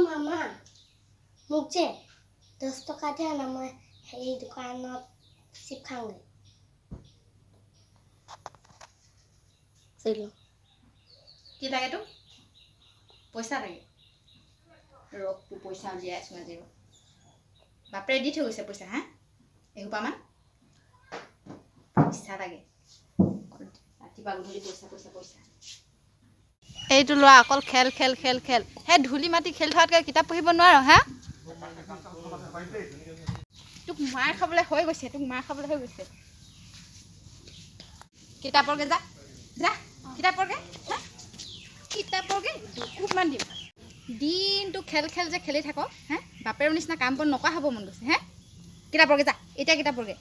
মামা, মোক যে 10 টকা দিয়া না, মই সেই দোকানত চিপ খাওঁগৈ। কি লাগে তোক? পইচা লাগে? ৰহ, তোৰ পইচা উলিয়াই আছোঁ আজি। ৰ, বাপেৰে দি থৈ গৈছে পইচা। হা, এসোপামান পইচা লাগে। ৰাতিপুৱা গধূলি পইচা, পইচা, পইচা। এইটো ল'ৰা অকল খেল, খেল, খেল, খেল। সেই ধূলি মাটি খেলি থকাতকৈ কিতাপ পঢ়িব নোৱাৰ? হা, তোক মাৰ খাবলৈ হৈ গৈছে, তোক মাৰ খাবলৈ হৈ গৈছে। কিতাপ পঢ়গে যা, যা, কিতাপ পঢ়গে। হা, কিতাপ পঢ়গে। দুকোপমান দিম। দিনটো খেল খেল যে খেলি থাক। হা, বাপেৰৰ নিচিনা কাম বন নকৰা হ'ব মন গৈছে? হে, কিতাপ পঢ়গে যা, এতিয়া কিতাপ পঢ়গে।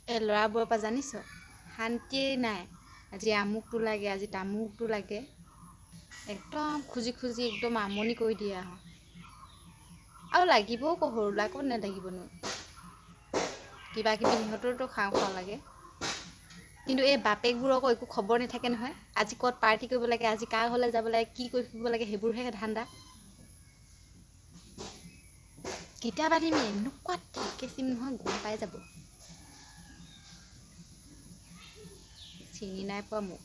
এই ল'ৰাবোৰৰ পৰা জানিছ শান্তিয়েই নাই। আজি আমুকটো লাগে, আজি তামুকটো লাগে, একদম খুজি খুজি একদম আমনি কৰি দিয়ে। আৰু লাগিবও আকৌ, সৰু ল'ৰা, ক'ত নালাগিবনো? কিবা কিবি সিহঁতৰতো খাওঁ খাওঁ লাগে। কিন্তু এই বাপেকবোৰৰ আকৌ একো খবৰ নাথাকে নহয়। আজি ক'ত পাৰ্টি কৰিব লাগে, আজি কাৰ ঘৰলৈ যাব লাগে, কি কৰি ফুৰিব লাগে, সেইবোৰহে ধান্দা। কেতিয়াবা দিম, এনেকুৱা ঠেকেচিম নহয়, গম পাই যাব। চিনি নাই পোৱা মোক।